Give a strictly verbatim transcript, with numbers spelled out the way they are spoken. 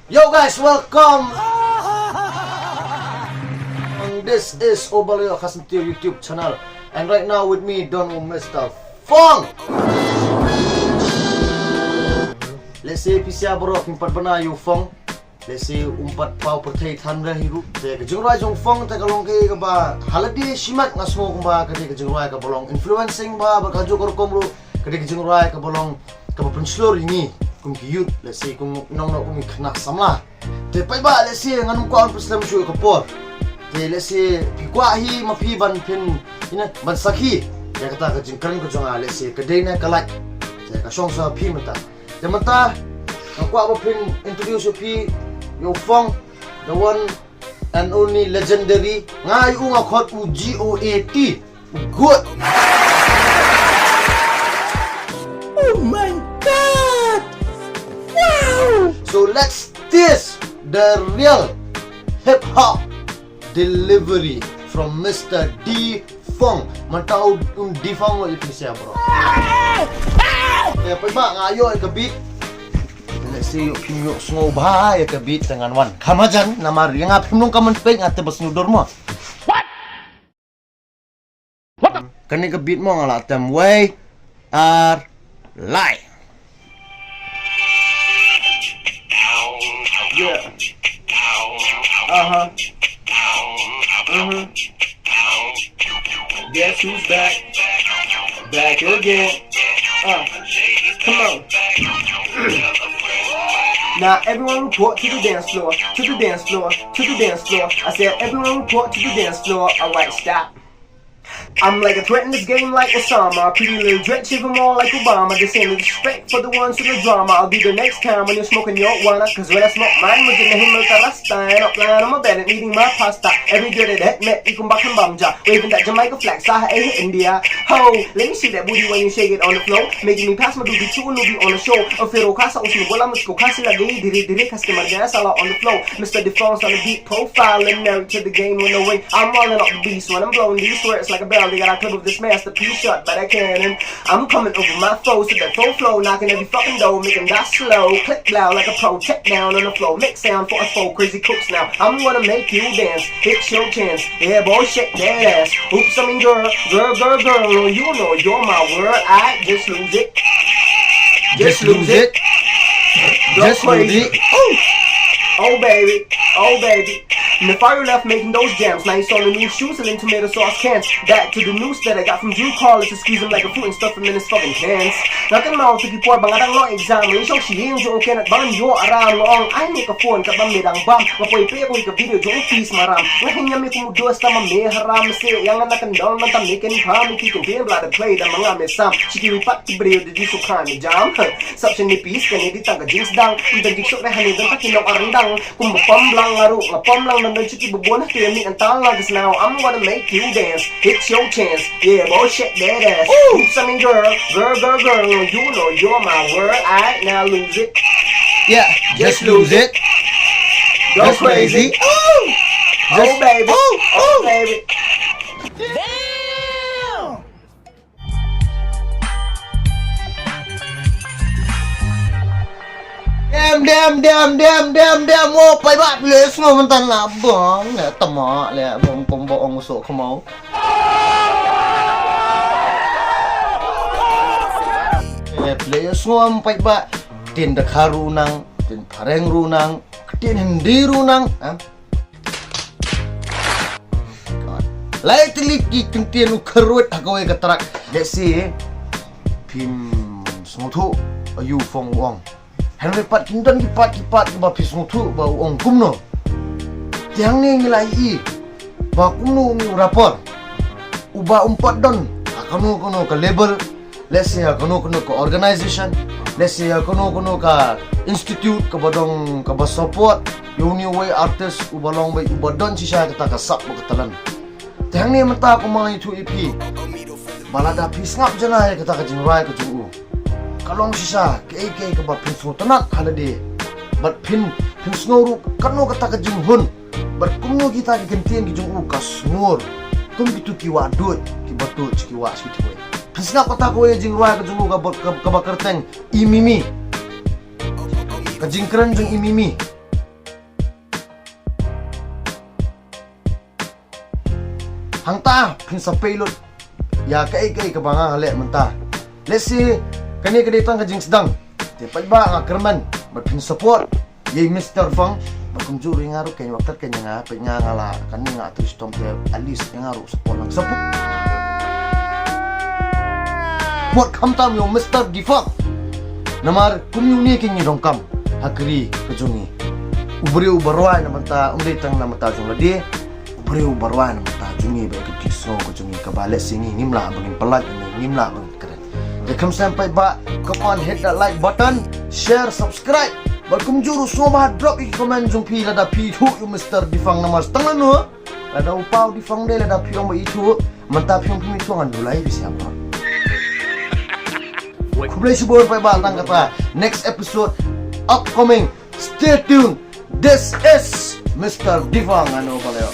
Yo guys, welcome. And this is Obalo Khasmti YouTube channel. And right now with me, Don Mister Fong. Let's say pisa borok kim pat bana yu Fong. Let's say um pat pau perthei than re hiru. Te ka jingrwai jong Fong te ka long ke ka ba haladi shimat nga sngo kumba ka de ka jingrwai ka ba long influencing ba ba ka ju ka rukom ru ka de ka jingrwai ka ba long ka ba pynshlur ini kum ki youth, let's say kum nong nong kum ki khynnah samla. Te pai ba let's say ngan kum kwah pynshlem shu ka por. Te let's say phi kwah hi ma phi ban phin ina ban sakhi. Ya kata ka jingkren ka jong nga let's say ka dei na ka lait. Te ka shong sa phi mynta. Te mynta nga kwah ba phin introduce phi yu Fong, the one and only legendary. Nga yu nga khot u G O A T. Good. Oh my God! Wow! So let's test the real hip hop delivery from Mister D Fong. Mynta u D Fong lo ipisia bro. Ya pai ba nga yo ka beat. Let's see you pim yo sngo ba ya ka beat dengan wan. Kamajan namar yang apim nung kaman pek ngate bas nyudur mo. Kane ka beat mo nga la tem wei ar lai. Yeah. Uh-huh. Mm-hmm. Guess who's back? Back again. Uh, come on. Now everyone report to the dance floor, to the dance floor, to the dance floor. I said everyone report to the dance floor. Alright, stop. I'm like a threat in this game like Osama. Pretty little dread, shiver more like Obama. This ain't no disrespect for the ones in the drama. I'll be the next time when you're smoking your wanna. Cause when I smoke mine, we're gonna him with the rasta. And up line, I'm a bandit eating my pasta. Every girl that hit me, you can back and bam ja. Waving that Jamaica flag, Saha, eh, India. Ho, let me see that booty when you shake it on the floor. Making me pass my doobie to a newbie on the show. A fiddle kasa, usmu gola, musko kasi lagi. Diri, diri, kasi margaya, sala on the floor. Mister Defense on the beat profile. And married to the game when the way I'm rolling up the beast. When I'm blowing these words like a bell, they got a clip of this masterpiece shot by that cannon. I'm coming over my foes with that full flow, knocking every fucking door, making that slow. Click loud like a pro, check down on the floor. Make sound for us four crazy cooks now. I'm gonna make you dance, it's your chance. Yeah, boy, shake that ass. Oops, I mean, girl, girl, girl, girl, you know you're my world. I just lose it. Just lose it. Just lose it. Ooh. Oh baby, oh baby. Nefari left making those jams. Now he's on the new shoes and in tomato sauce cans. Back to the noose that I got from Drew Carlos to squeeze him like a fruit and stuff him in his fucking hands. Nothing mouth to be poor, but I don't know exam. When you show she ain't joking at bang your around long. I make a phone, cut bang me down bam. My boy pay boy ka video, don't piece my ram. Nothing yummy from do a stammer me haram. Say, young and I can down, not a making palm. If you can be a blood play, the manga me sam. She give me pat to brio, the juice will climb me jam. Sap shen ni peace, kan ni di tang ka jinx dang. Ni dan jinx sok deh hani dan tak kinong arang dang. Kum ba pom lang aru, nga pom lang dan dan chuti ba bon hati mi antang lang this now. I'm gonna make you dance. It's your chance. Yeah, boy, shake that ass. Ooh, some girl, girl, girl, girl. You know you're my world. I now lose it. Yeah, just lose it. Go crazy. Ooh, oh baby, oh baby. Damn. Dem dem dem dem dem dem. Wo pai ba phi leh sngo mynta la bong leh tama leh bong pom ba ong so khmau. Eh, phi leh sngo pai ba tin da kharu nang tin phareng ru nang tin hindi ru nang. Lai tylli ki kyntien u kharwit ha kawei ka trak. Let's see. Phim sngewthuh ayu Fong u ong. Hynrei pat kin don ki pat ki pat kiba phi sngewthuh ba u ong kumno. Te hangne ngi la ïohi ba kumno uni u rapper uba um pat don ha kano kano ka label. Let's say ha kano kano ka organization, let's say ha kano kano ka institute kaba dong kaba support ïa uni uwei artist uba long beit uba don shisha kata ka sap bad ka talent. Te hangne mynta kumba nga ïathuh ïa phi ba lada phi sngap janai ïa kata ka jingrwai ka jong u, ka long shisha kaei kaei kaba phin sngewtynnat ha lade bad phin phin sngew ruh kano kata ka jinghun. Bad kumno kita ki kyntien ki jong u ka sngur kum kitu ki wah duh kiba tuh ki wah shi tuh. Phin sngap kata kawei jingrwai ka jong u kaba kyrteng I Mimi. Ka jingkren jong I Mimi. Hangta phin sa peit lut ïa kaei kaei kaba nga leh mynta. Let's see, kane ka dei tang ka jingsdang. Te paidbah, nga kyrmen ba phin support ïa i Mister Difang. Bad kumjuh ruh ïa nga ruh, kane wat kat kane nga, peit nga nga la kane nga tu shitom te, at least ïa nga ruh support lang support. Wat khamtam ïa u Mister Difang. Namar kum ïa une kine ngi donkam ha ka ri ka jong ngi. U briew uba rwai na bynta, um dei tang na bynta jong lade. U briew uba rwai na bynta jong ngi bad ka jingsngew ka jong ngi kaba lehse ngi ngim lah ba ngin pyllait, ngim lah ba ngin kren. Te khamtam paidbah, come on, hit that like button, share, subscribe. Bad kumjuh ruh sngewbha drop ïa ki comment jong phi lada phi ithuh ïa u Mister Difang namar tang lano. Lada u Pau Difang de lada phi ong ba ithuh, mynta phi ong phim ithuh ngan dulai ri siapa. Khublei shibun paidbah, tang kata next episode upcoming. Stay tuned. This is Mister Difang, ano baleo.